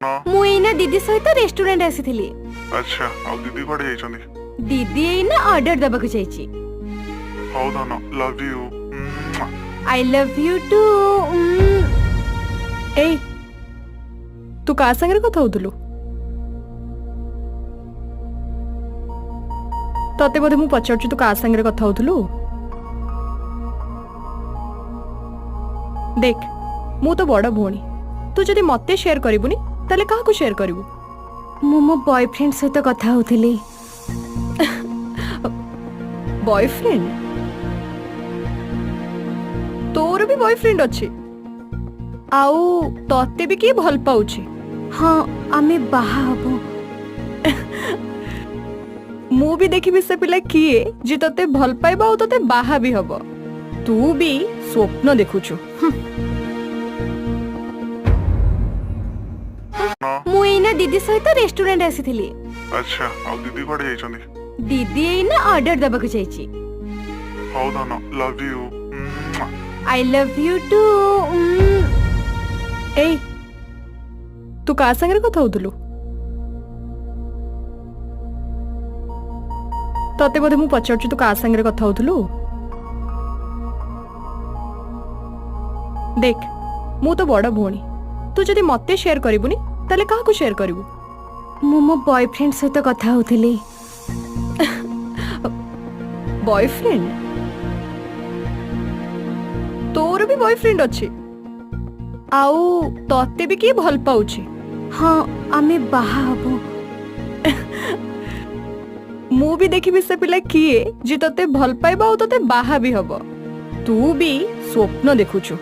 ମୁଁ ଏଇନା ଦିଦି ସହିତ ରେଷ୍ଟୁରାଣ୍ଟ ଆସିଥିଲି। ଆଚ୍ଛା, ଆଉ ଦିଦି କୁଆଡେ ଯାଇଛନ୍ତି? ଦିଦି ଏଇନା ଅର୍ଡର ଦେବାକୁ ଯାଇଛି। ହଉ ଧନ, love you. I love you too. ଏଇ, ତୁ କାହା ସାଙ୍ଗରେ କଥା ହଉଥିଲୁ? ତତେ ବୋଧେ ମୁଁ ପଚାରୁଛି, ତୁ କାହା ସାଙ୍ଗରେ କଥା ହଉଥିଲୁ? ଦେଖ, ମୁଁ ତ ବଡ଼ ଭଉଣୀ, ତୁ ଯଦି ମତେ ସେୟାର କରିବୁନି ତାହେଲେ କାହାକୁ ସେୟାର କରିବୁ? ମୁଁ ମୋ ବୟଫ୍ରେଣ୍ଡ ସହିତ କଥା ହଉଥିଲି। ବୟଫ୍ରେଣ୍ଡ? ତୋର ବି ବୟଫ୍ରେଣ୍ଡ ଅଛି? ଆଉ ତତେ ବି କିଏ ଭଲ ପାଉଛି? ହଁ, ଆମେ ବାହା ହବୁ। ମୁଁ ବି ଦେଖିବି ସେ ପିଲା କିଏ ଯେ ତତେ ଭଲ ପାଇବ ଆଉ ତତେ ବାହା ବି ହବ। ତୁ ବି ସ୍ୱପ୍ନ ଦେଖୁଛୁ। ମୁଁ ଏଇନା ଦିଦି ସହିତ ରେଷ୍ଟୁରାଣ୍ଟ ଆସିଥିଲି। ଆଚ୍ଛା, ଆଉ ଦିଦି କୁଆଡେ ଯାଇଛନ୍ତି? ଦିଦି ଏଇନା ଅର୍ଡର ଦେବାକୁ ଯାଇଛି। ହଉ ଧନ, love you. I love you too. ଏଇ, ତୁ କାହା ସାଙ୍ଗରେ କଥା ହଉଥିଲୁ? ତତେ ବୋଧେ ମୁଁ ପଚାରୁଛି, ତୁ କାହା ସାଙ୍ଗରେ କଥା ହଉଥିଲୁ? ଦେଖ, ମୁଁ ତ ବଡ଼ ଭଉଣୀ, ତୁ ଯଦି ମତେ ସେୟାର କରିବୁନି ତାହେଲେ କାହାକୁ ସେୟାର କରିବୁ? ମୁଁ ମୋ ବୟଫ୍ରେଣ୍ଡ ସହିତ କଥା ହଉଥିଲି। ବୟଫ୍ରେଣ୍ଡ? ତୋର ବି ବୟଫ୍ରେଣ୍ଡ ଅଛି? ଆଉ ତତେ ବି କିଏ ଭଲ ପାଉଛି? ହଁ, ଆମେ ବାହା ହବୁ। ମୁଁ ବି ଦେଖିବି ସେ ପିଲା କିଏ ଯେ ତତେ ଭଲ ପାଇବ ଆଉ ତତେ ବାହା ବି ହବ। ତୁ ବି ସ୍ୱପ୍ନ ଦେଖୁଛୁ।